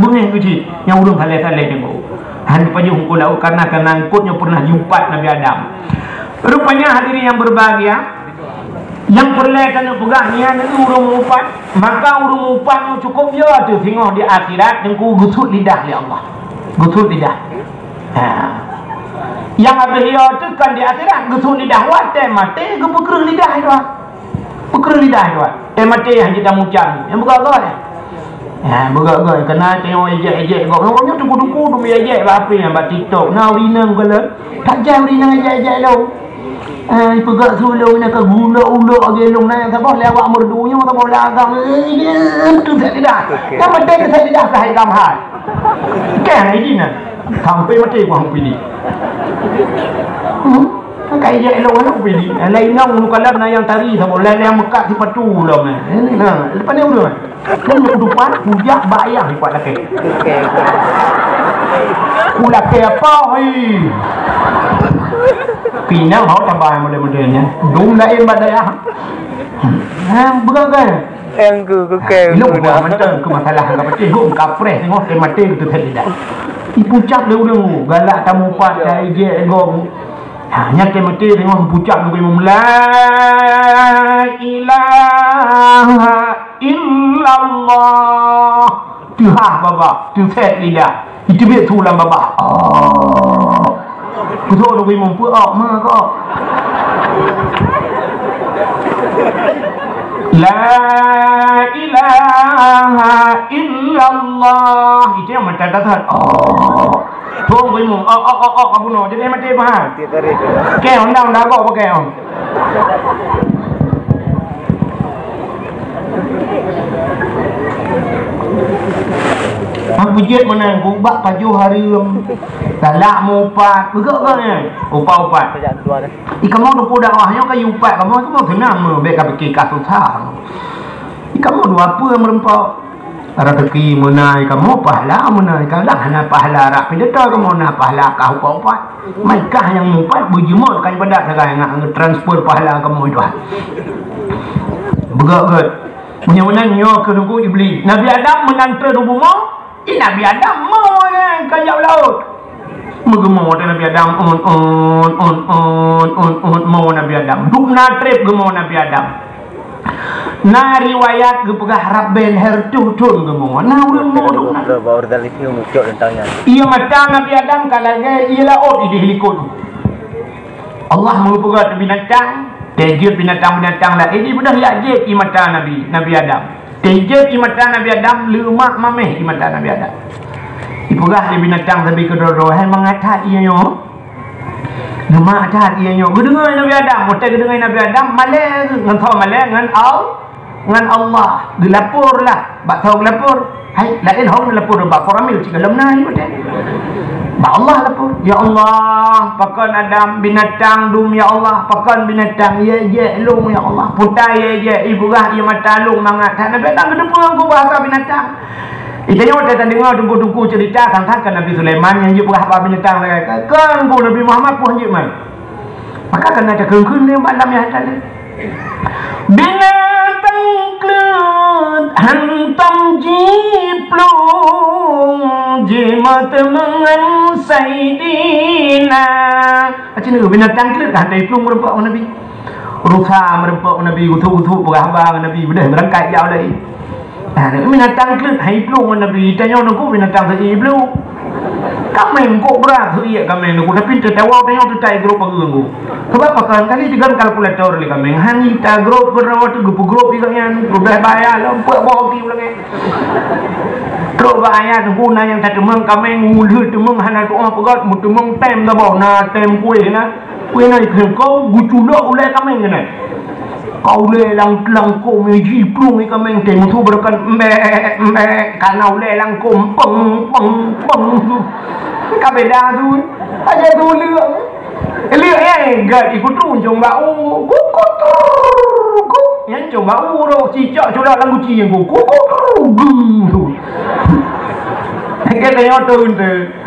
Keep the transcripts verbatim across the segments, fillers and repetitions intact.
Beungéh keu cit, nyang ureuëng saleh-saleh nyoe. Han pajoh muka laôt karena, karena eungkôt nyoe pernah jiupat Nabi Adam. Rupanya hadirin yang berbahagia, nyang peureulée taneuk peugah nyan ureuëng meuupat, maka ureuëng meuupat nyoe cukup yo teuh singoh di akhirat teungku geusut lidah lé Allah. Geusut lidah. Ha. Nyang habéh yo teuh kan di akhirat geusut lidah watée maté geupeukreueh lidah itu. Peukreueh lidah dua. Eh, maté hana jeuet tamucam. Nyang beugöt-göt. Ha, beugöt-göt. Keunan teuh ejek-ejek gob. Nyoe, nyoe tuku-tuku dum ejek bak api nyan, bak TikTok. Na ureueng inong keu lôn. Tajak ureueng inong ejek-ejek lôn. Ha, ipeugöt su lôn na ka gulok-ulok lagèe lôn na nyang saboh lé awak merdu nyoe, saboh lé agam. Eh, tu saya tidak. Nyang penting saya tidak, saya agam hai. Kan, ini nah. Sampai maté ku hang pilih. Hmm? Kan kaya je elok-elok pilih. Lain nyang mukalam na nyang tari sama, lain nyang mekat sipatu lom, eh. Ini, ha, lepas ni udah. Kan nyang ketupat, kujak bak ayah sifat laki. Ku laki apa, hei? Pinang hau tabah model-modelnya. Dum lain bak dayah. Ha, begagai. Engku, ku keu Lu ku buat dah. Mantong ku masalah ka pati hom kapreh tengok saya mati betul saya tidak. Ipucap dia udah galak tamu pat dah ijek gong. Ha, nyan teuh maté teungoh meupucap ngon imum, "La ilaha illallah." Teuhah babah, teuset lidah. Iteubiet su lam babah. Oh. Keuthok ngon imum, "Peue ok, ma kok?" "La ilaha illallah." Itu yang mata datar. Oh. Thôn keu imum, ok, ok, ok, ok, ka bunoe. Jadi maté bah. Maté tadi tu. Keu undang-undang kok pakai, oh. Hang peujeuet meunan, gubak pajoh hareuem. Galak meuupat. Beugöt-göt nyan. Upat-upat. Sejak dua dah. Ih, kamoe teupeu dakwah nyoe ka upat. Kamoe tu mau seunang meuh, bèk ka pike ka susah. Ih, kamoe dua peue meureumpok. Rezeki meunai kamoe, pahala meunai kalah, na pahala rak pidato kamoe, na pahala kah upat-upat. Mai kah nyang meuupat, beujeumoe ka ibadat sagai ngat transfer pahala kamoe, Tuhan. Beugöt-göt. Meunyoe meunan nyoe keu Teungku Iblih. Nabi Adam meunan trön u bumoe, ih, Nabi Adam mo nyan ka jak u laôt. Meugeumo watèe Nabi Adam, un, un, mo Nabi Adam. Dum na trép geumo Nabi Adam. Na riwayat geupeugah rab bèe lhèe reutôh thôn geumo. Na ureueng mo dum na. Iya mata Nabi Adam ka lagèe ié laôt idéh likot. Allah meupeugah binatang, teuh jeuet binatang-binatang laén, ié beudôh jak jeuet ié mata Nabi, Nabi Adam. Teuh jeuet ié mata Nabi Adam, leumak mamèh ié mata Nabi Adam. Ipeugah lé binatang sabe keudroe-droe, "Hai mangat that ié nyoe." Leumak that ié nyoe. Geudeungoe Nabi Adam, watèe geudeungoe Nabi Adam, malèe ngon soe malèe ngon Al-, ngon Allah. Geulapor lah, bak soe geulapor? Hai, laén hông geulapor bak Koramil, cit gohlom na ié watèe. Bak Allah lapor, "Ya Allah, pakon Adam binatang dum, ya Allah, pakon binatang ié jeuet lôn, ya Allah. Puta ié jeuet, ipeugah ié mata lôn mangat that." Nabi Adam geuteupeue ngon bahasa binatang. Ih, tanyoe watèe tadeungoe teungku-teungku cerita teuntang Nabi Sulaiman nyang jipeugah haba binatang sagai, kon ku Nabi Muhammad pun jeuet man. Maka kana takheun-kheun lé bak lam nyang tadi. Binatang kleuet hantom jiplueng, jimeuteumèe ngon Saidina. Aci nyoe binatang kleuet ka hantom jiplueng meureumpok ngon Nabi. Rusa meureumpok ngon Nabi, gusok-gusok peugah haba ngon Nabi, beudôh beurangkat jak u laôt. Nah, binatang kleuet hai plueng ngon Nabi, tanyoe nungku binatang seuiek plueng. Kaméng kok brat seuiek kaméng nungku, tapi teuh tawoe tanyoe teutai grob pageue nungku. Sebab pakon kali digon kalkulator lé kaméng, han jita grob keudroe teuh geupeugrob juga nyan, rubah baya lom peuet boh ki ulangé. Trok bak ayat nungku na nyang tateumeung kaméng, ulheueh teumeung hana tuoh peugöt, meuteumeung tem saboh, na tem kueh na. Kueh na ikheun kau guculok ulèe kaméng nyan. Ka ulèe lam, lam langkông jiplueng ié kaméng teuh, musoh beureukan, "Mbek, mbek," ka na ulèe langkông, peng, peng, peng. Ka beda tu. Aja tu leuek. Leuek, eh, gèt ikutru ncong bak u. Kukutru, kuk. Nyan ncong bak u roh cicak culak lam guci nyang ku. Kukutru, geng tu. Gèt nyoe tu, tu.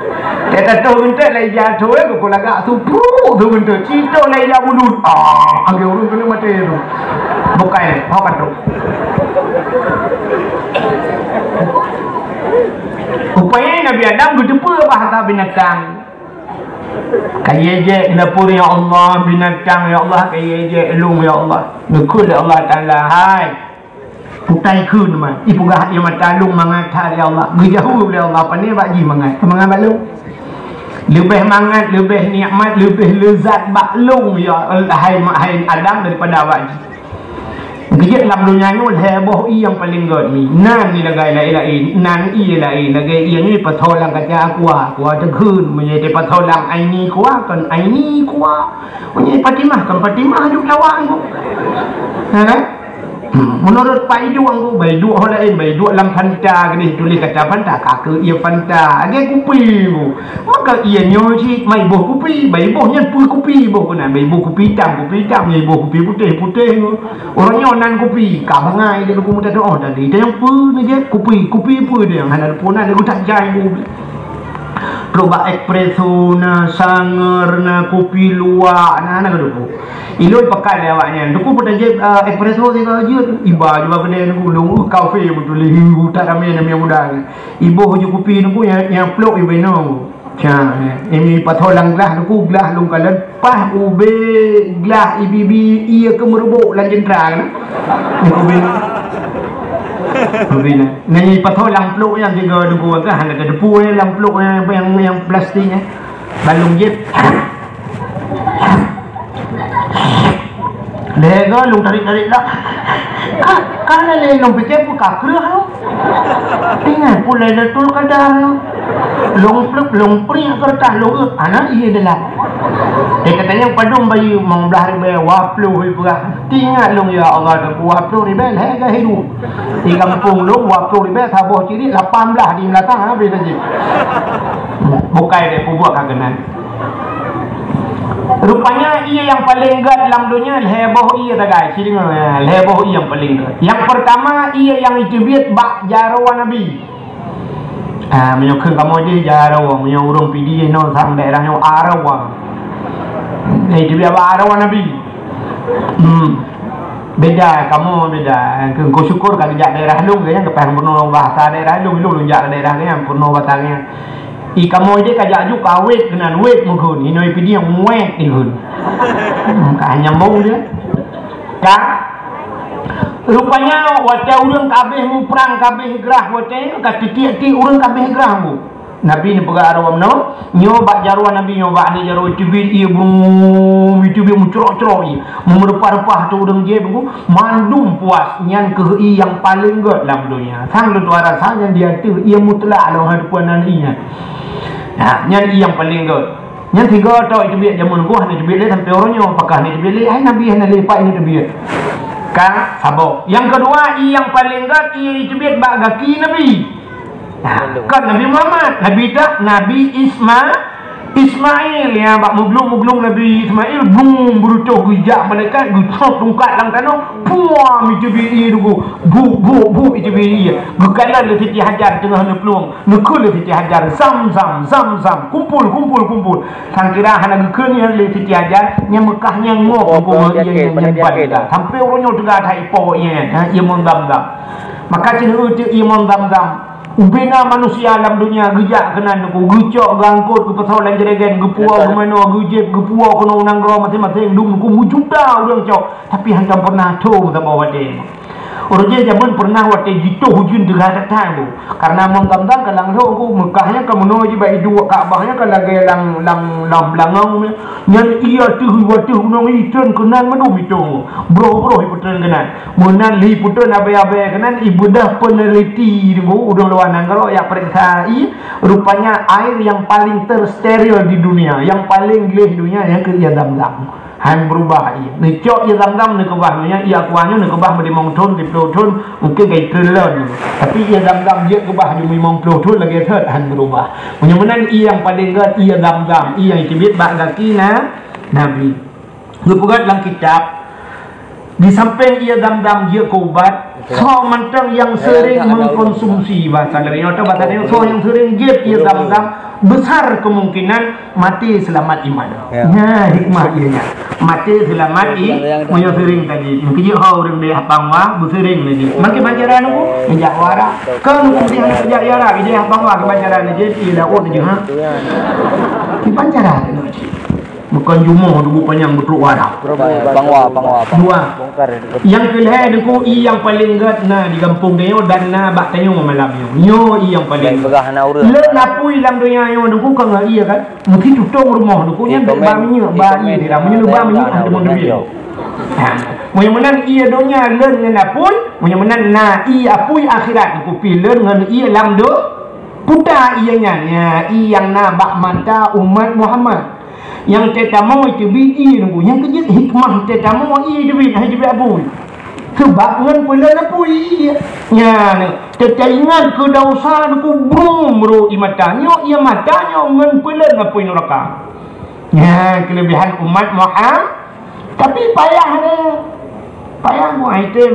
Teuh tatoh geunteuk lé ija tho, eh, keu lagak su pruh su geunteuk. Citoh lé ija bulut. Ah, anggé ureueng keuneuk maté tu. Bukai, ho ka trok. Nabi Adam geuteupeue bak hata binatang. Kayée jek dapur, ya Allah, binatang, ya Allah, kayée jek lông, ya Allah. Geukheun lé Allah Taala, "Hai, utai kheun ma, ipeugah ie mata lông mangat that, ya Allah." Geujaweueb lé Allah, "Pane bak jih mangat? Mangat bak lông? Leubeh mangat, leubeh nikmat, leubeh leuzat bak lông, ya, hai, hai Adam, daripada bak jih." Geujak lam donya nyoe lhée boh ié nyang paleng gét mi. Nan ié lagée laén-laén, nan ié laén lagée ié nyoe pasoe lam kaca aqua, aqua teukheun, meunyoe tepasoe lam aini aqua, kon aini aqua. Meunyoe Fatimah, kon Fatimah duek lawan. Ha kan? Hmm, meunurot Pak Iduek, Pak Iduek ho laén, Pak Iduek lam Fanta keudeh tuléh kata Fanta, ka keu ié Fanta, lagée kupi. Maka ié nyoe cit mai boh kupi, bai boh nyan peue kupi, boh keunan bai boh kupi itam, kupi itam, bai boh kupi putéh, putéh. Uroe nyoe nan kupi, ka bangai lé buku meuta doa tadi. Tanyong peue ni jeuet kupi, kupi peue dia hana puna lé utak jai bu. Trok bak espresso na, sanger na, kupi luwak na, hana ka duku. Ilôn pakat lé awak nyan. Duku peutajét, eh, espresso sigoe jeuet. Iba juga keudè duku, lôn, uh, kafe beutôi lé, uh, utak ramé na miang muda ni. Iboh ju kupi duku nyang, nyang plok iba inong. Ca, eh, ini pasoe lam glah duku, glah lôn kalon, pah ubé glah ibi-bi ié keu meureuboh lam jendra kan. Ubé. Ubé na. Nyan pasoe lam plok nyang tiga duku kan, hana teudepu, eh, lam plok nyang, nyang, nyang plastik, eh. Balong jép. Lhée goe lôn tarék-tarék dah. Ka, ka lé lôn pike peue ka kreueh lôn. Ingat peue Lailatul Qadar lôn. Lôn pluek, lôn priek keureutah lôn, eh, hana ié dalam. Eh, katanya padum bayeue limong blaih ribée, dua ploh ribée. Ingat lôn, ya Allah, dua ploh ribée lhée goe hidup. Di gampông lôn dua ploh ribée saboh cirit, lapan blaih di meunasah habéh saja. Bukai deh peubuet ka keunan. Rupanya ié nyang paleng gét lam donya lhée boh ié sagai, ci deungoe, ya, lhée boh ié nyang paleng gét. Nyang peurtama ié nyang iteubiet bak jaroe Nabi. Ah, meunyoe kheun kamoe jih jaroe, meunyoe ureuëng Pidie nyoe sang daerah nyoe aroe. Iteubiet bak aroe Nabi. Hmm. Beda, kamoe beda. Keu syukur ka geujak daerah lôn, nyang geupeugah peurunoe bahasa daerah lôn, lôn jak daerah nyan peurunoe bahasa nyan. I kamoe jih ka jak ju ka wét keunan, wét meugeun, inoe Pidie wét meugeun. Hmm, ka nyambung dia. Ka. Rupanya watée ureuëng ka habéh muprang, ka habéh grah watée, ka titiek-tiek ureuëng ka habéh grah bu. Nabi neupeugah aroe meunoe, nyoe bak jaroe Nabi, nyoe bak ni jaroe teubiet ié bu, teubiet meucrok-crok ié, meureupah-reupah tu ureuëng jih bu, mandum puas, nyan keuh ié nyang paleng gét lam donya. Sang lôn tuan rasa nyan di ateueh ié mutlak lôn hana peunan ié nyan. Nah, nyan ié nyang paleng gét. Nyan sigoe tok iteubiet jameun goh hana iteubiet lé sampai uroe nyoe, pakah hana iteubiet lé, hai Nabi hana lé pat hana iteubiet. Ka saboh. Nyang keudua, ié nyang paleng gét ié iteubiet bak gaki Nabi. Nah, kon Nabi Muhammad, Nabi dak, Nabi Isma, Ismail, ya, bak muglung-muglung Nabi Ismail, bung, beurutoh geujak malaikat, geucok tungkat lam tanoh, puam iteubiet ié duku, bu, bu, bu iteubiet ié. Geukalon lé Siti Hajar teungoh neuplueng, neukheun lé Siti Hajar, "Zam, zam, zam, zam, kumpul, kumpul, kumpul." Sang kira hana geukheun nyan lé Siti Hajar, nyan Meukah nyan ngok huköm ié nyan, nyan ban teuga. Sampai uroe nyoe teuga that ipo ié nyan, ha, ié mon Zam-Zam. Maka cit ié mon Zam-Zam. Ubena manusia lam donya geujak keunan teungku, geucok, geuangkot, geupasoe lam jregan, geupuwoe, geumanoe, geujép, geupuwoe keunoe u nanggroe maséng-maséng, dum teungku meujuta ureuëng cok, tapi hantom pernah tho saboh watée. Uroe jih jameun pernah watée jitoh ujeuen teuga that-that bu. Karena mon Zam-Zam ka langsong ku Meukah nyan ka meunoe jih bak iduek Ka'bah nyan ka lagée lam, lam, lam beulangong nyan. Nyan ié teuh watée gunong itreun keunan mandum itong. Broh-broh ipeutreun keunan. Meunan lé ipeutreun abée-abée keunan ibeudah peneliti deungoe ureuëng luwa nanggroe jak peuriksa ié. Rupanya air yang paling tersteril di dunia, yang paling gleh dunia nyan keuh ié Zam-Zam. Han beurubah ié. Neucok ié Zam-Zam neukeubah, meunyoe ié aqua nyoe neukeubah meulimong thon, siplôh thon, mungken ka itreun lom. Tapi ié Zam-Zam jeuet keubah limong ploh thon lagée that han beurubah. Meunyoe meunan ié nyang paleng gét ié Zam-Zam, ié nyang iteubiet bak gaki na, Nabi. Geupeugah lam kitab, di sampéng ié Zam-Zam jeuet keu ubat, soe mantong nyang seuring mengkonsumsi, bahasa Indonesia, bahasa Indonesia, soe nyang seuring jieb ié Zam-Zam, Besar kemungkinan mati selamat iman. Ya. Nah, hikmah ianya. Mati selamat i-, meunyoe seuring tadi. Mungkin ho ureueng di hapang wa, beuseuring lagi. Makin pancaran aku, ngejak wara. Kan aku mesti hana ngejak yara, di hapang wa kepancaran aja, di laut aja, ha? Kepancaran aja. Bukan jumoh dulu panjang betruk wara. Pangwa, pangwa, pangwa. Dua. Bongkar. Yang kelhai deungon i yang paling gét na di gampông tanyoe dan na bak tanyoe malam nyoe. Nyoe i yang paling gét. Peugah na ureueng. Lôn apui lam donya nyoe deungon ka ngon i kan. Mesti tutong rumoh deungon nyan ba minyeuk, ba i dia. Meunyoe ba minyeuk, ada mau duit. Ha. Meunyoe meunan i donya lôn ngon apui, meunyoe meunan na i apui akhirat deungon pi lôn ngon i lam do-, puta i nyan. Ya, i yang na bak mata umat Muhammad. Nyang teutamong teubiet i nunggu, nyang keujeuet hikmah teutamong i teubiet, hai teubiet apui. Seubab ngon peulon apui. Nyan, teutaingat keu desya nunggu brum ro i mata nyoe, i mata nyoe ngon peulon apui nuraka. Nyan keulebihan umat Muhammad. Tapi payah ni. Payah buat item.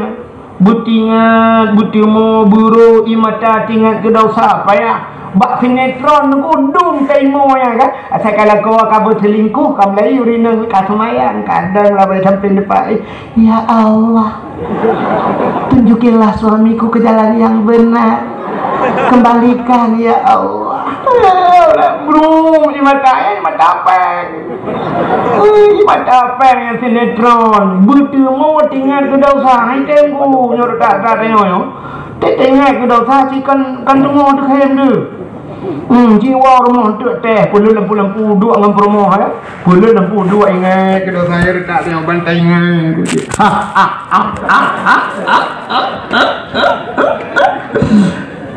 Beutingat, beuteumo, beurok, i mata tingat keu desya, payah. Bak sinetron nunggu dum taimoe nyan kan. Asai ka lakoe ka beuselingkuh, ka meulayeue rineueng ka seumayang, kadang lah bak sampéng depan, eh, "Ya Allah, tunjukilah suamiku ke jalan yang benar. Kembalikan, ya Allah." Eh, brum, i mata, eh, i mata péng. Ui, mata péng nyang sinetron. Beuteumo tingat keu desya, hai tengku, nyoe that-that nyoe, nyoe. Teuingat keu desya, si kan, kan teungoh teukhém deuh. Hmm, jiwoe rumoh teuk teh, peuleuet lampu-lampu duek ngon peurumoh, eh. Peuleuet lampu duek ingat keu desya, ya, tak ada yang bantai ingat. Ha, ha, ha.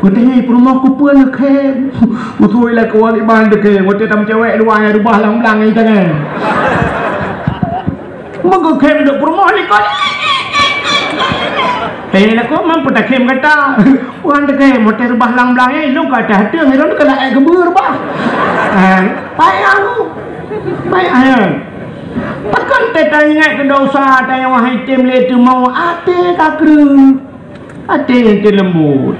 Watèe peurumoh kupeue neukhém. Usui lé kawan iban teukhém. Watèe tameucewek luwa nyang reubah lam blang nyan itangai. Meugeukhem dok peurumoh likot. Tanya lakoe, "Man peue takhem gata?" "Wan takhem, watèe reubah lam blang nyan, ilôn ka ateueh-ateueh, ilôn ka laén keubeue reubah." Ha, payah. Payah, ya. Pakon teuingat keu desya, tanya wahai tem lé teuma até ka kreueh. Até nyang teuleumbot.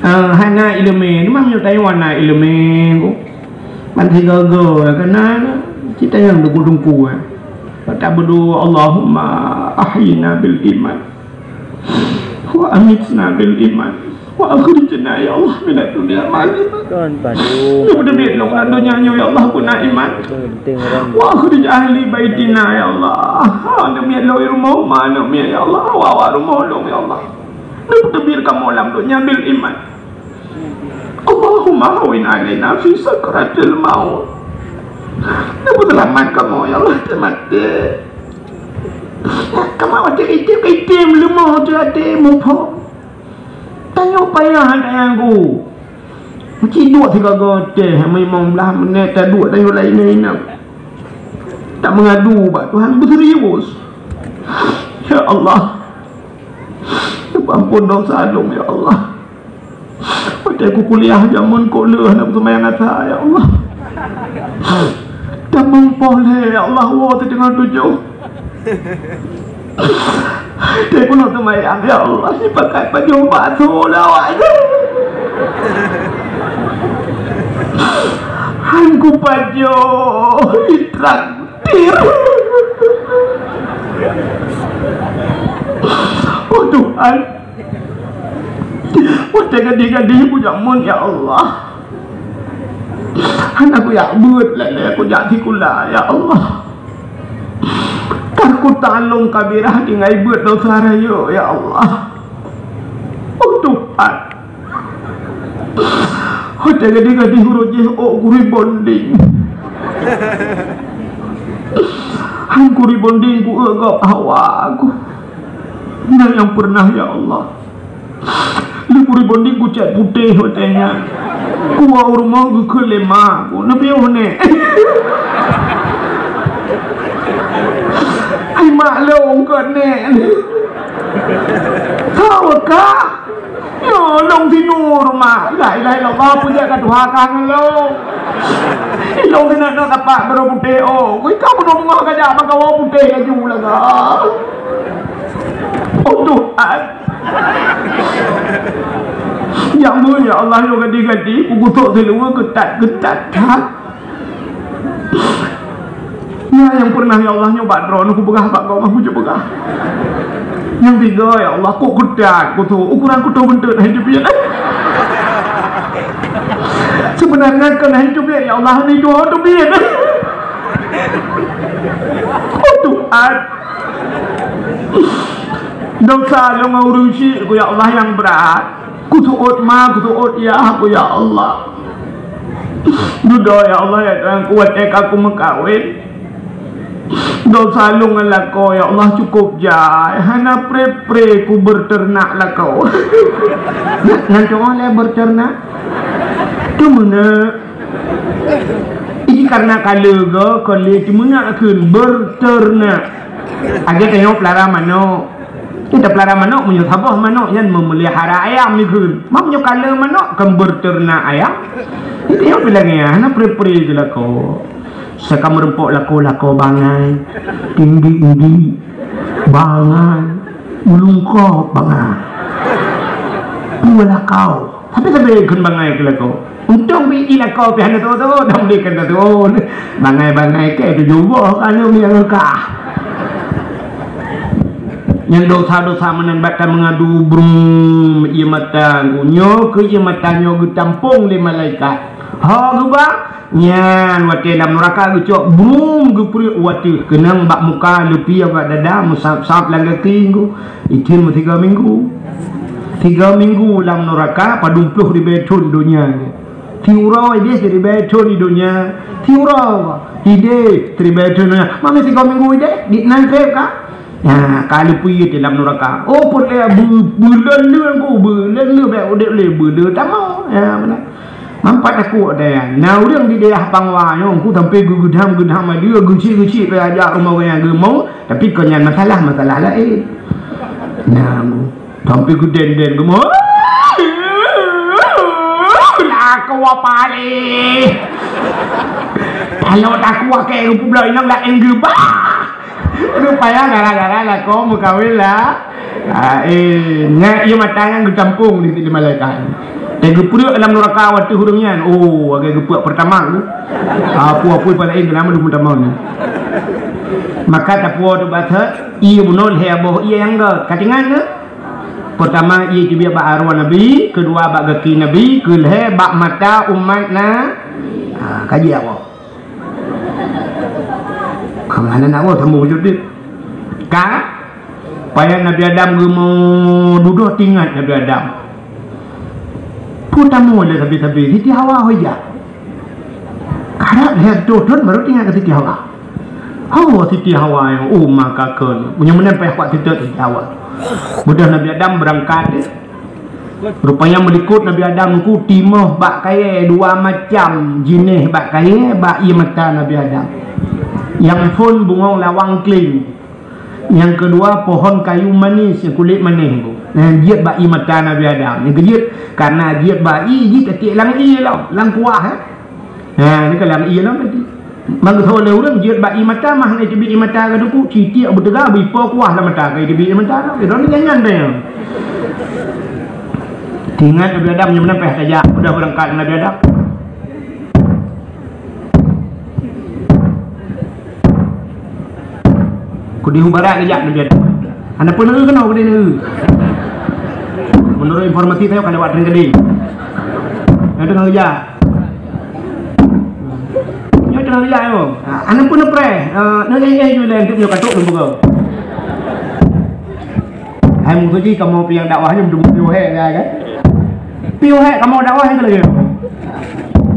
Ah, hana ileumèe, teuma meunyoe tanyoe hana ileumèe, ban sigoe-goe keunan, cit tanyoe dungku-dungku, eh. Bak tabeudoa, "Allahumma ahyina bil iman, wa amitna bil iman, wa akhrijna ya Allah minad dunya ma'al iman." Kon padum. Neubeuteumé lôn lam donya nyoe ya Allah guna iman. Wa akhrij ahli baitina ya Allah. Aneuk miet lôn rumoh ma aneuk miet ya Allah. Awak-awak rumoh lôn ya Allah. Neubeuteumé kamoe lam donya bil iman. Allahumma hawwin alaina fi sakratil maut. Neubeuseulamat kamoe ya Allah, watèe maté. Kamoe watèe item-item leumoh teuh até muphom. Tanyoe payah tanyong. Meuci duek sigoe-goe teh, limong blah menit taduek tanyoe laén inong. Tak mengadu bak Tuhan beuserius. Ya Allah. Ampon desya lôn, ya Allah. Watèe kukuliah jameun kok lheueh hana beuseumayang asa, ya Allah. Tamong poh lhèe, ya Allah, woe teuteungoh tujoh. Teuh keunoe seumayang, ya Allah, sipakat pajoh bakso lé awak nyan. Han kupajoh, itraktir. Oh Tuhan, watèe gadih-gadih kujameun, ya Allah. Hana kujak beuet lé-lé kujak sikula, ya Allah. Ka kutulông kabirah tinggai beuet desya rayeuk, ya Allah. Oh Tuhan. Watèe gadih-gadih uroe jih ôk kuribonding. Han kuribonding ku eu gob hawa ku. Nyan nyang pernah, ya Allah. Lé kuribonding kucèt putéh watèe nyan. Kuwoe u rumoh geukheun lé ma ku, "Neupiôh nèk." Hai mak lôn keu nèk. Sawa ka? Nyoe lôn sinur mak. La ilaha illallah, peujeuet ka tuha ka ngon lôn. Ilôn sinok-nok tapak barô putéh, oh. Kui ka bunoe beungoh ka jak makawa putéh laju lagak. Oh Tuhan. Nyang dua, ya Allah, nyoe gadi-gadi, kugosok siluweue geutat-geutat that. Nyan nyang pernah, ya Allah, nyoe bak droeneuh kupeugah bak gob, aku peugah. Nyang tiga, ya Allah, kok geutat kuto, ukuran kuto beunteuk na teubiet. Sebenarnya kon na teubiet, ya Allah, na dua teubiet. Oh Tuhan. Dosa lôn ngon ureueng syik ku, ya Allah, nyang brat. Kuseuôt ma, kuseuôt yah ku, ya Allah. Dudoe, ya Allah, ya Tuhan ku, watèe ka kumeukawen. Dosa lôn ngon lakoe, ya Allah, cukôp jai. Hana pré-pré kubeureuternak lakoe. Nyan, nyan cungoh lé beureuternak. Teumeuneuk. Ih, karena ka leuga, kon lé teumeuneuk kheun beureuternak. Lagèe tanyoe peulara manok. Kita peulara manok, meunyoe saboh manok nyan memelihara ayam dikeue. Meunyoe ka le manok, kan beureuternak ayam. Jadi, nyoe pih lagèe nyan, hana pré-pré keu lakoe. Saka meureumpok lakoe, lakoe bangai, tinggi-tinggi, bangai, meulungkop bangai. Dua lakoe. Tapi sabe kheun bangai keu lakoe. Untông bri i lakoe pih hana tho-tho, dang bri keu tho-tho. Bangai-bangai keu tujoh boh ka nyoe nyang kah. Nyang dosa-dosa meunan bak tameungadu brum ie mata nyoe, keu ie mata nyoe geutampông lé malaikat. Ho geuba, nyan watèe lam neuraka geucok brum geupreuek u ateueh, keunong bak muka, leupie bak dada, meusab-sab lam gaki nyoe. Icen meusigoe minggu. Sigoe minggu lam neuraka, padum ploh ribèe thon donya nyoe. Siuroe ideh siribèe thon di donya. Siuroe ideh siribèe thon donya. Mami sigoe minggu ideh, di nan trép ka? Nah, ka leupie di lam neuraka. Oh, peureulèe beu-, beuleuen-leuen ku, beuleuen-leuen bèk udép lé, beuleuen tamong. Ya, beuna. Mampat takot deh. Na ureueng di daerah Pangwa nyoe, ku sampai geugeudam-geudam aja, geucik-geucik payah jak rumoh ureueng nyang geumong, tapi kon nyan masalah, masalah laén. Nah, sampai geuden-den geumong. Lakoe paléh. Kalau takut kayak rumput belah inong laén geubah. Rupanya gara-gara lakoe meukawen lah. Ah, eh, nyan ie mata nyang geutampông di, di malaikat. Dan geupreuek lam neuraka watèe ureueng nyan. Oh, lagèe geupreuek peurtama tu. Ah, peue-peue pih laén keu nama dum tamong ni. Maka tapuwoe tu basa, ie bunoe lhèe boh ie nyang göt. Ka teuingat nyoe? Peurtama ie teubiet bak arwah Nabi, keudua bak gaki Nabi, keulhèe bak mata umat na. Ah, kaji awak. Ka meunan awak sambung judit. Ka? Payah Nabi Adam geumeududoe teuingat Nabi Adam. Peue tamong lé sabe-sabe, Siti Hawa ho jak. Karab lhèe reutôh thon baru teuingat keu Siti Hawa. Hawa Siti Hawa nyang uma ka kheun. Meunyoe meunan payah kuat siteuk Siti Hawa. Mudah Nabi Adam beurangkat. Rupanya meulikot Nabi Adam ku timoh bak kayèe dua macam jinéh bak kayèe bak ie mata Nabi Adam. Nyang phôn bungöng lawang kling. Nyang keudua pohon kayu manis nyang kulét manéh ku. Nyang jeuet bak ie mata Nabi Adam. Nyang keujeuet karena jeuet bak ie jih teutek lam ie lom, lam kuah, eh. Ha, ni ka lam ie lom tadi. Mangsa lé ureueng jeuet bak ie mata mah hana teubiet ie mata ka duku, citiek beuteuga beuipo kuah lam mata ka teubiet ie mata lom. Droeneuh nyan-nyan deh. Teuingat Nabi Adam nyang meunan payah tajak, udah beurangkat Nabi Adam. Kudeh u barat geujak Nabi Adam. Hana peuneue keunoe kudeh neue. Menurut informasi saya ka lewat Trenggalek. Nyan teungoh geujak. Nyoe teungoh geujak nyoe. Ha, hana peuneue preh. Eh, nyoe eh, eh, nyoe lé, nyoe katuk nyoe buka. Hai musoh jih kamoe piang dakwah nyoe meuteumé piôh hék kan? Piôh hék kamoe dakwah nyoe lagèe.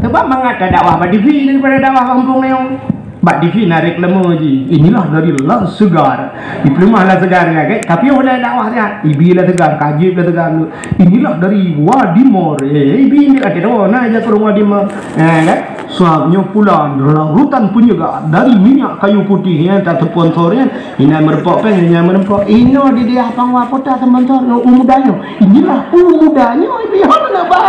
Sebab mangat ka dakwah bak T V daripada dakwah kampung nyoe. Bak T V na reklame jih. Inilah dari Lah Segar. Di Peuleumah Lah Segar nyan kan? Ka piôh lé dakwah nyan. Ibi Lah Segar, Kajib Lah Segar. Inilah dari Wadi Mor. Eh, ibi ni ada na jak ureueng Wadi Mor. Eh, kan? Sabab nyoe pula lautan peunyegar dari minyak kayu putih nyan, tak sponsor nyan. Inan meureumpok péng, inan meureumpok. Inoe di daerah Pangwa Kota sponsor nyoe u muda nyoe. Inilah u muda nyoe, ibi hana ba.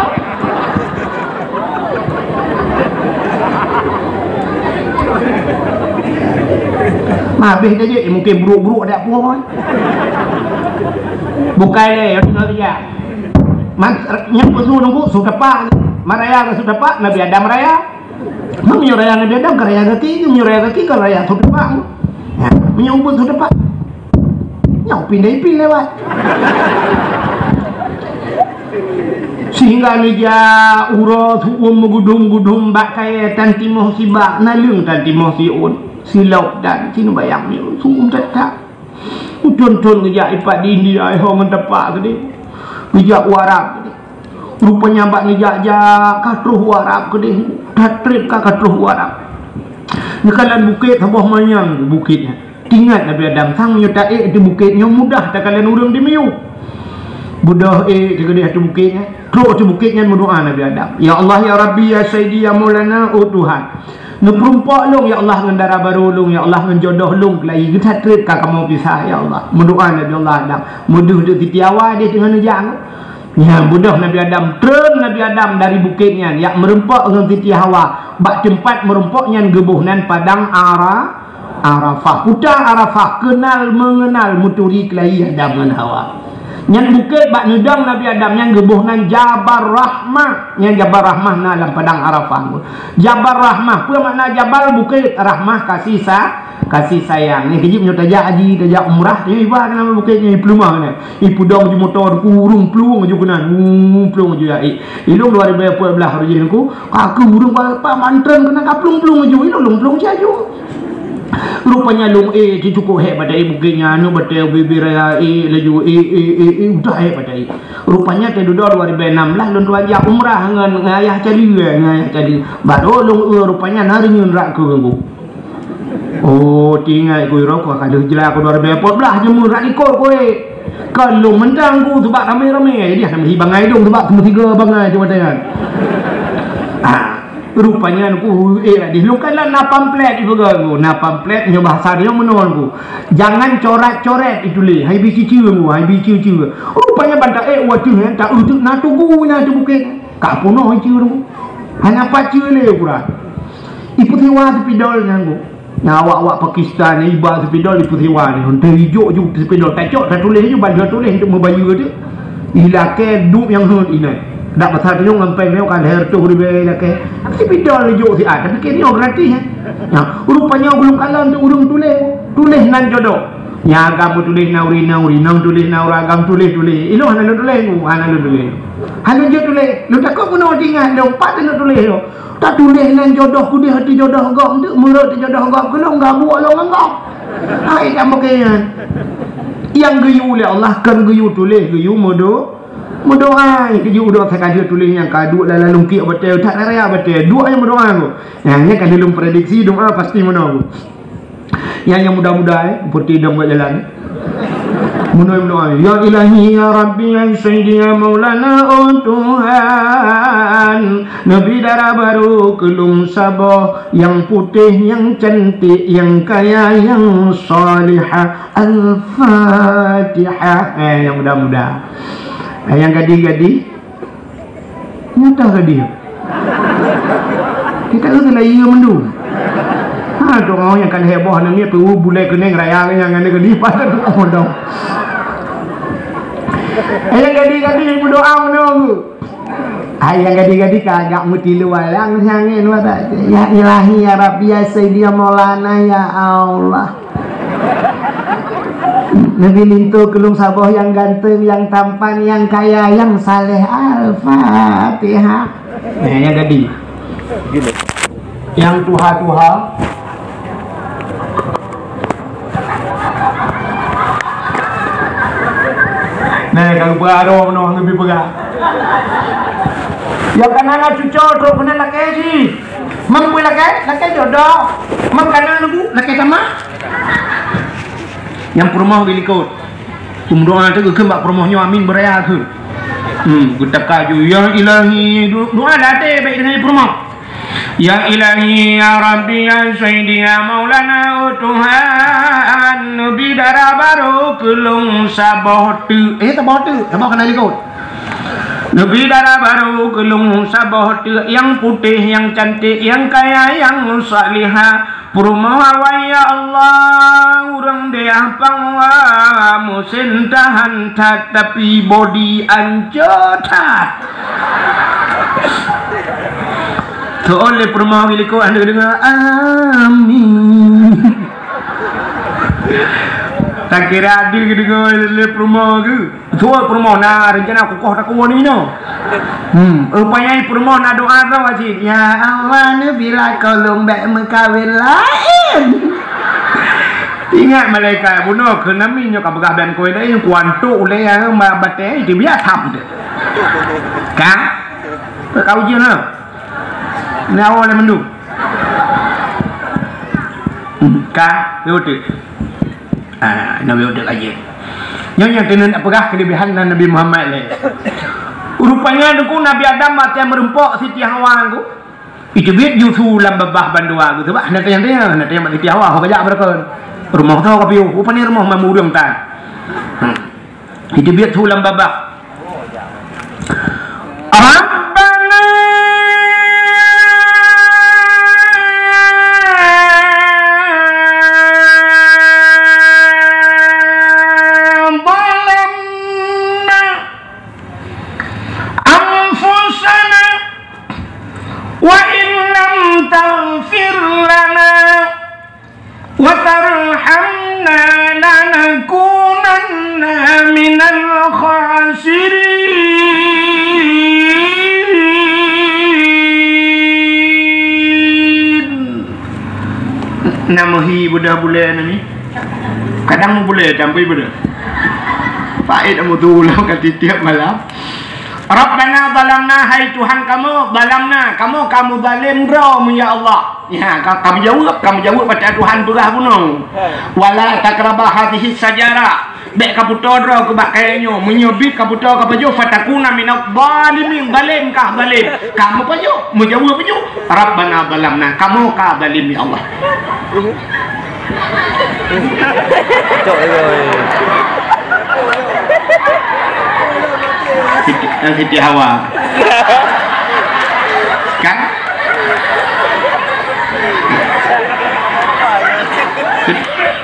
Mah habéh saja, eh, mungkin buruk-buruk ada pun. Bukai lé, yang tinggal dia. Man, nyang peue su nunggu, su tepak. Man raya keu su tepak, Nabi Adam raya. Man meunyoe raya Nabi Adam, ka raya gaki, meunyoe raya gaki, ka raya su tepak. Ya, meunyoe ubit su tepak. Nyoe pindai pin lewat. Sehingga neujak uroe su-uem meugudum-gudum bak kayée tan timoh sibak, naleueng tan timoh siôn. Silop dan sinubayang nyoe su-uem teutap. Thon-thon geujak ipat di India, ai ho ngon tepak keudeh. Geujak u Arab keudeh. Rupanya bak neujak-jak ka troh u Arab keudeh. That treb ka, ka troh u Arab. Neukalon bukét saboh manyang bukét nyan. Teuingat Nabi Adam, sang meunyoe taék ateueh bukét nyoe mudah takalon ureuëng dimiyueb. Beudôh ék teuh keudeh ateueh bukét nyan. Trok ateueh bukét nyan meudoá Nabi Adam. Ya Allah, ya Rabbi, ya Sayyidi, ya Maulana, oh Tuhan. Neupeurumpok lôn, ya Allah, ngon dara barô lôn, ya Allah, ngon jodoh lôn keulayi. Geuthat treb ka kamoe pisah, ya Allah. Meudoá Nabi Allah Adam. Meudeuh deuek Siti Hawa deh teungoh neujak. Nyan beudôh Nabi Adam, treun Nabi Adam dari bukét nyan, jak meurumpok ngon Siti Hawa. Bak teumpat meurumpok nyan geuboh nan Padang Ara-, Arafah. Peue Arafah, keunal meungeunal, meuturi keulayi Adam ngon Hawa. Nyan bukét bak neudong Nabi Adam nyan geuboh nan Jabal Rahmah. Nyan Jabal Rahmah na lam Padang Arafah. Jabal Rahmah, peue makna jabal? Bukét, rahmah, kasih sa-, kasih sayang. Nyan keuh jeuet meunyoe tajak haji, tajak umrah, iba keunan bukét nyan, ipeuleumah keunan. Ipeudong ju moto, ureuëng plueng ju keunan. Hu, plueng ju ya. Ilôn dua ribu empat belas laju nyan ku, ka keuh ureuëng ba-, ba mantreun keunan ka plueng-plueng ju. Ilôn lôn plueng ju. Rupanya lôn ék teuh cukôp hék bak taék bukét nyan, nyoe bak taék ubé-ubé raya ék laju, ék, ék, ék, ék, udah hék bak taék. Rupanya teuh dudoe dua ribu enam belas lôn tuan jak umrah ngon, ngon ayah Cali, ngon ayah Cali. Baru lôn eu rupanya na reunyeun rak keu geuh. Oh, teuingat ku iro ku ka lheueh jra ku dua ribu empat belas nyoe meurat likot ku ék. Kon lôn mantong ku, teubak ramé-ramé. Jadi hana meuhi bangai dong, teubak meusigoe bangai tu mata nyan. Ah. Rupanya ku ék ladih lôn kan na pamflet ipeugah ku. Na pamflet nyoe bahasa nyoe meunoe ku. Jangan coret-coret ituléh. Hai bi ciceu ku, hai bi ciceu. Rupanya ban taék watèe nyan, taeu teuk na tugu na ateueh bukét. Ka peunoh ceu tu. Hana pacu lé ukuran. Ipeusiwa sipidol nyan ku. Nah, awak-awak Pakistan iba sipidol ipeusiwa ni. Untuk ijok ju sipidol. Tacok, tatuléh ju, ban tatuléh untuk meubayeue tu. Ilakée duek nyang hot inan. Dak pasal tu nyoe ngon péng nyoe ka lhèe reutôh ribèe ilakée. Sipidol ijok siat, tapi keu nyoe gratis, eh. Nah, rupanya gulong kalan tu ureuëng tuléh. Tuléh nan jodoh. Nyang agam tuléh nan ureuëng, nan ureuëng, nan tuléh nan ureuëng agam tuléh, tuléh. Ilôn hana lôn tuléh, hana lôn tuléh. Hana jeuet tuléh. Lôn takot bunoe tinggai lôn, pat lôn tuléh lôn. Tatuléh nan jodoh keudeh ateueh jodoh gob, enteuk meurot ateueh jodoh gob, keu lôn gabuek lôn ngon gob. Hai ka meukeunyan. Nyang geuyue lé Allah kon geuyue tuléh, geuyue meudo-, meudoá. Geuyue doá sakali tuléh nyang ka duek lam lalong kiek batée, that raya batée, duek nyang meudoá tu. Nyang nyan ka lôn prediksi doá pasti meunoe. Nyang, nyang muda-muda, eh, putih dong bak jalan. Meunoe meudoá, "Ya Ilahi, ya Rabbi, ya Sayyidi, ya Maulana, oh Tuhan, neubi dara barô keu lôn saboh, nyang putéh, nyang cantik, nyang kaya, nyang salihah." Al-Fatihah. Eh, nyang muda-muda. Eh, nyang gadih-gadih. Nyata ka dia. Kita tu kena iya mendung. Ha, tu orang yang kan heboh ni, tu bulai kuning raya ni yang ada ke di pasar tu orang dong. Ayah gadih-gadih berdoa menunggu. Ayah gadih-gadih kagak mutilu alang sangat. Ya Ilahi, ya Rabbi, ya Sayyidi, ya Maulana, ya Allah. Neubi linto keu lôn saboh nyang ganteng, nyang tampan, nyang kaya, nyang saleh. Al-Fatihah. Eh, nyang gadih. Nyang tuha-tuha. Nah, kalau beraro meunoe neubi peugah. Ya kan anak cuco trok keunan lakée jih. Mampu lakée, lakée jodoh. Mam kana leubeh, lakée sama. Nyang peurumoh geulikot. Umdoa teuh geukheun bak peurumoh nyoe amin beuraya kheun. Hmm, geutaka ju, "Ya Ilahi," do-, doa dah até baik dengan peurumoh. "Ya Ilahi, ya Rabbi, ya Sayyidi, ya Maulana, oh Tuhan, neubi dara barô keu lôn saboh teuk." Eh, saboh teuk, saboh kana likot. "Neubi dara barô keu lôn saboh teuk, nyang putéh, nyang cantik, nyang kaya, nyang salihah." Peurumoh awai, ya Allah, ureueng deh pang wa, musén tahan that, tapi bodi ancô that. Soe lé peurumoh geuh likot hana geudeungoe, amin. Takira adu geudeungoe lé peurumoh geuh. Soe peurumoh na rencana kukoh takue nyoe. Hmm, rupanya peurumoh na doa droe cit. Ya Allah, neubi lé lôn bèk meukawen laén. Ingat malaikat bunoe keu nami nyoe ka peugah ban keu laén, kuantok ulèe nyang ba-, batèe itu biasa tu. Ka? Ka ujian lah. Ni awal yang mendung. Hmm, ka? Betul. Ha, Nabi Hud ka jeuet. Nyoe nyang keuneuk peugah keuleubehan Nabi Muhammad lé. Rupanya teungku Nabi Adam watèe meurumpok Siti Hawa teungku. Iteubiet ju su lam babah bandua geuh, sabab hana teunyang-teunyang, hana teunyang bak Siti Hawa, ho kajak beureukeun. Rumoh soe ka piôh, rupanya rumoh mamureueng tan. Hmm. Iteubiet su lam babah. Rabbana zalamna anfusana wa in lam taghfir lana wa tarhamna lanakunanna minal khasirin. Na meuhi beudah bulèe nami. Kadang bulèe campur beudah. Pait amu tu ulang ka tiep malam. Rabbana zalamna, hai Tuhan kamoe, zalamna, kamoe ka meuzalim droe mu, ya Allah. Ya, ka, ka meujaweueb, ka meujaweueb watèe Tuhan peugah bunoe. Wala taqraba hadhihi syajara. Bèk kaputoe droe keu bak kayèe nyoe. Meunyoe bit kaputoe kapajoh, fatakuna minadh dhalimin, zalim kah zalim. Ka meupajoh, meujaweueb pajoh. Rabbana zalamna, kamoe ka zalim ya Allah. Cok, ya, ya. Siti, eh, Siti Hawa. Kan?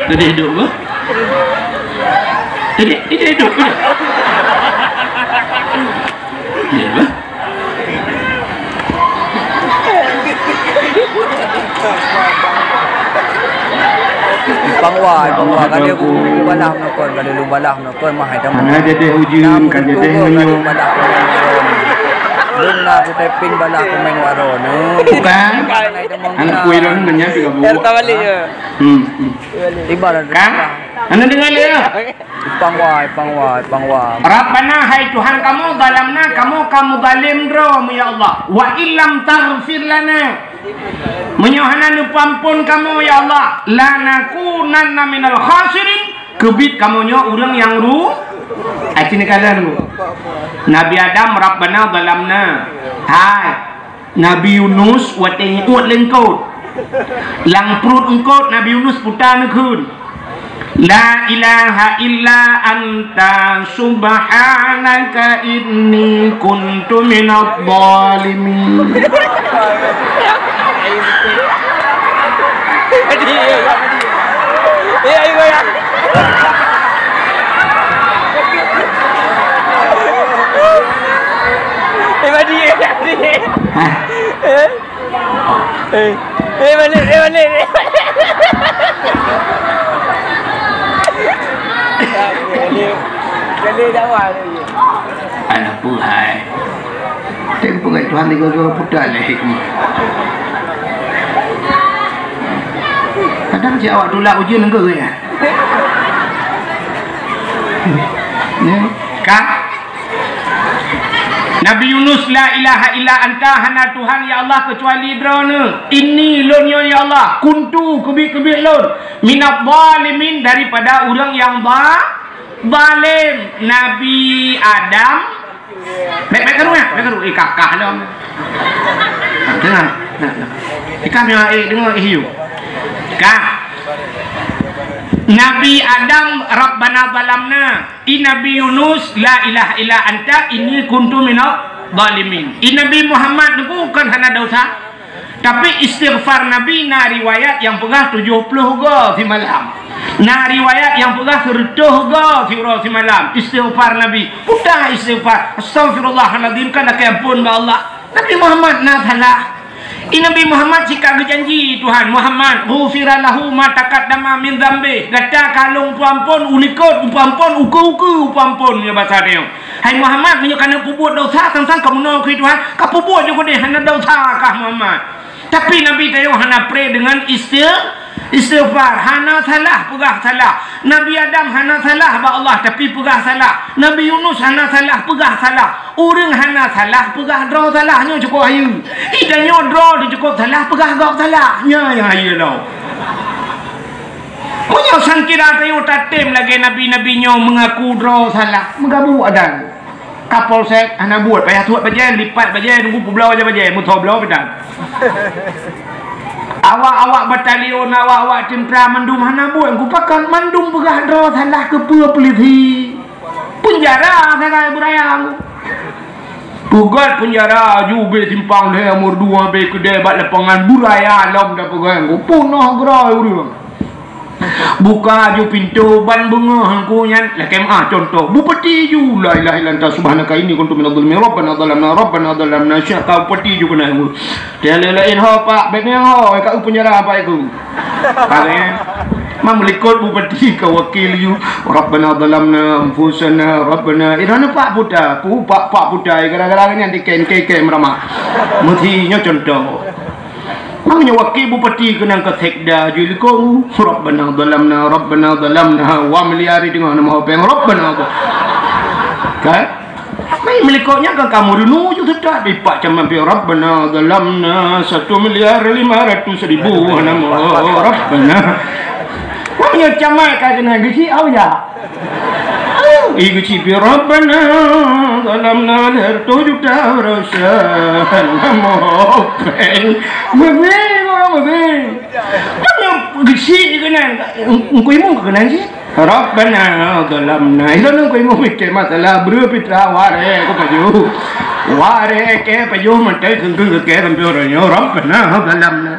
Jadi hidup ke? Jadi, jadi hidup ke? Ya, bah. Pangwa, pangwa, ka lheueh lôn balah meunokon, ka lheueh lôn balah meunokon, mah hai tamong. Hana jadeh ujeuen, ka jadeh meunyoe. Lôn na kutepin balah komen waroe nyoe. Bukan. Anak kuih lôn nanya juga bu. Balik ya. Hmm. Ibarat kan? Hana deungoe lé ya? Pangwa, pangwa, pangwa. Rabbana, hai Tuhan kamoe, zalamna, kamoe ka meuzalim droe mu, ya Allah. Wa illam taghfir lana. Meunyoe hana neupeuamphon kamoe, ya Allah, lanakunanna minal khasirin, keubiet kamoe nyoe ureueng nyang ru-, aci neukalon. Nabi Adam, Rabbana zalamna. Hai. Nabi Yunus watèe geuôt lé eungkôt. Lam pruet eungkôt Nabi Yunus peue ta neukheun, "La ilaha illa anta subhanaka inni kuntu minadh dhalimin." Eh, balik, eh, balik. Balik dakwah lagi. Alah, peue hai. Teupeugah Tuhan tiga dua putar lé hikmah. Kadang si awak tulak ujeuen enggak ya. Ya. Kan? Nabi Yunus, "La ilaha illa anta," hana Tuhan ya Allah keucuali Droeneuh. "Inni," lôn nyoe ya Allah, "kuntu," keubiet-keubiet lôn, "minadh dhalimin," daripada ureueng nyang ba-, zalim. Nabi Adam, bèk, bèk karu, ya? Bèk karu. Eh, kakah lom. Deungoe. Ikah nyoe, eh, deungoe, eh, yu. Kah. Nabi Adam, "Rabbana zalamna." I Nabi Yunus, "La ilaha illa anta, inni kuntu minadh dhalimin." I Nabi Muhammad nyoe kon hana desya. Tapi istighfar Nabi na riwayat nyang peugah tujoh ploh go simalam. Na riwayat nyang peugah seureutôh go siuroe simalam istighfar Nabi. Peue istighfar? Astaghfirullahalazim, kan lakée ampôn bak Allah. Nabi Muhammad na salah. I Nabi Muhammad sika geujanji Tuhan, "Muhammad, ghufira lahu ma taqaddama min dzambi." Gata ka lôn peuampôn u likot, peuampôn ukeue-ukeue, peuampôn nyoe basa tanyoe. Hai Muhammad, meunyoe ka na peubuet desya, sang-sang ka meunoe keu Tuhan, ka peubuet ju keudeh, hana desya kah Muhammad. Tapi Nabi tanyoe hana pré deungon isti-, istighfar, hana salah peugah salah. Nabi Adam hana salah bak Allah, tapi peugah salah. Nabi Yunus hana salah peugah salah. Ureuëng hana salah peugah droe salah, nyoe cukôp hayeue. Di tanyoe droe di cukôp salah peugah gob salah. Nyan nyang hayeue lom. Meunyoe sangkira tanyoe tatem lagée nabi-nabi nyoe meungaku droe salah, meugabuk adan. Kapolsek hana buet, payah tuet bajée, lipat bajée, nunggu peubloe aja bajée, meutoe bloe pih tan. Awak-awak batalion, awak-awak tentara mandum hana buet, ku pakon mandum peugah droe salah keupeue polisi. Penjara sagai beuraya. Peugét penjara, ju ubé simpang lhée, mur dua bé keudée bak lapangan beuraya lom dah peugét, ku punoh geura ureuëng. Buka ju pintoe ban beungoh ku nyan, lakée meuah contoh. Bupati ju, "La ilaha illa anta subhanaka inni kuntu minadh dhalimin. Rabbana dhalamna, rabbana dhalamna." Siapa bupati ju keunan ku. Dia lain-lain ho, Pak, bék nyan ho, ka u penjara Pak iku. Paléng. Mam likot bupati ka wakil ju. "Rabbana dhalamna anfusana, rabbana." Ira na Pak puta, pu Pak, Pak puta, gara-gara nyan dikén keke meurama. Meusi nyoe contoh. Makanya wakil bupati keunan ka sekda ju likong, "Rabbana dhalamna, rabbana dhalamna." Wa miliar di tengah nama hopeng, "Rabbana dhal-." Kan? Mai melikok nyan kan kamu dulu ju seutôt dipak caman pi, "Rabbana dhalamna satu miliar lima ratus ribu nama Rabbana." Makanya caman ka kena gisi au ya. Ih, geucit pih, "Rabbana dhalamna lhée reutôh juta rasa." Mopeng. Mopeng, mopeng. Kan nyang geucit keunan. Engkau imum keunan cit. "Rabbana dhalamna." Itu nang engkau imum mikir masalah breu pitra ware ku paju. Ware ke paju mantai kengkeng ke sampai orang nyo. "Rabbana dhalamna."